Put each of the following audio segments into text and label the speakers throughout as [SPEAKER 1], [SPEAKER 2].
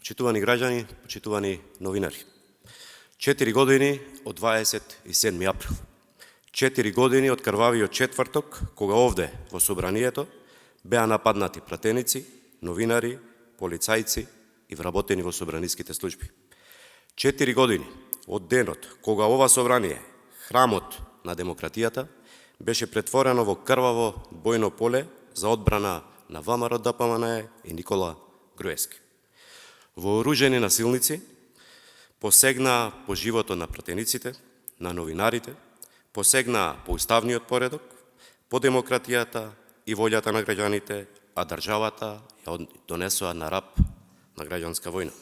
[SPEAKER 1] Почитувани граѓани, почитувани новинари. 4 години од 27. април. 4 години од крвавиот четврток, кога овде во собранието беа нападнати пратеници, новинари, полицајци и вработени во собраниските служби. 4 години од денот кога ова собрание, храмот на демократијата, беше претворено во крваво бојно поле за одбрана на ВМРО ДПМНЕ и Никола Груевски. Вооружени насилници посегнаа по животот на пратениците, на новинарите, посегнаа по уставниот поредок, по демократијата и волјата на граѓаните, а државата ја донесоа на раб на граѓанска војна.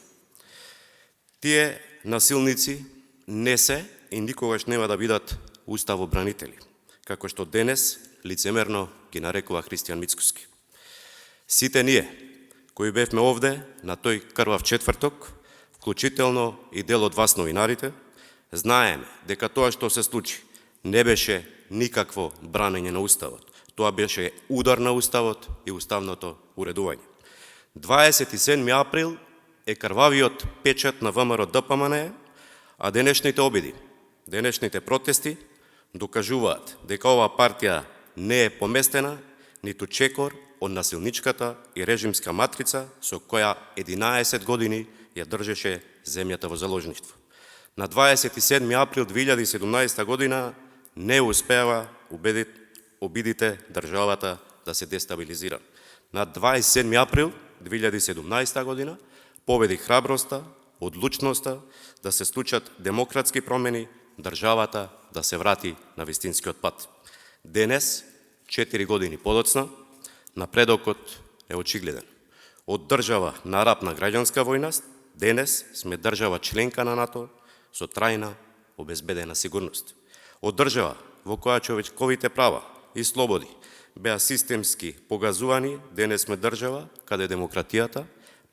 [SPEAKER 1] Тие насилници не се и никогаш нема да бидат уставобранители, како што денес лицемерно ги нарекува Христијан Мицкоски. Сите ние, кои бевме овде на тој крвав четврток, вклучително и дел од вас новинарите, знаеме дека тоа што се случи не беше никакво бранење на Уставот. Тоа беше удар на Уставот и уставното уредување. 27. април е крвавиот печат на ВМРО ДПМНЕ, а денешните обиди, денешните протести докажуваат дека оваа партија не е поместена ниту чекор од насилничката и режимска матрица со која 11 години ја држеше земјата во заложништво. На 27. април 2017 година не успева обидите државата да се дестабилизира. На 27. април 2017 година победи храброста, одлучноста да се случат демократски промени, државата да се врати на вистинскиот пат. Денес, 4 години подоцна, напредокот е очигледен. Од држава на раб на граѓанска војна, денес сме држава членка на НАТО со трајна обезбедена сигурност. Од држава во која човечковите права и слободи беа системски погазувани, денес сме држава каде демократијата,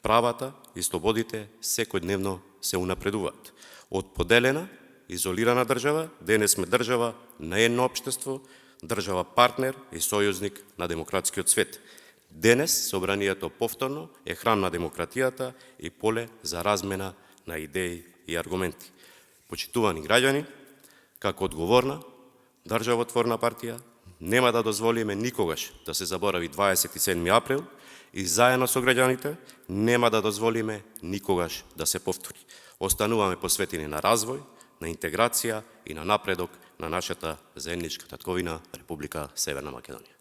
[SPEAKER 1] правата и слободите секојдневно се унапредуваат. Од поделена, изолирана држава, денес сме држава на едно општество, држава партнер и сојузник на демократскиот свет. Денес собранието повторно е храм на демократијата и поле за размена на идеи и аргументи. Почитувани граѓани, како одговорна, државотворна партија, нема да дозволиме никогаш да се заборави 27. април и заедно со граѓаните нема да дозволиме никогаш да се повтори. Остануваме посветени на развој, на интеграција и на напредок на нашата заедничка татковина Република Северна Македонија.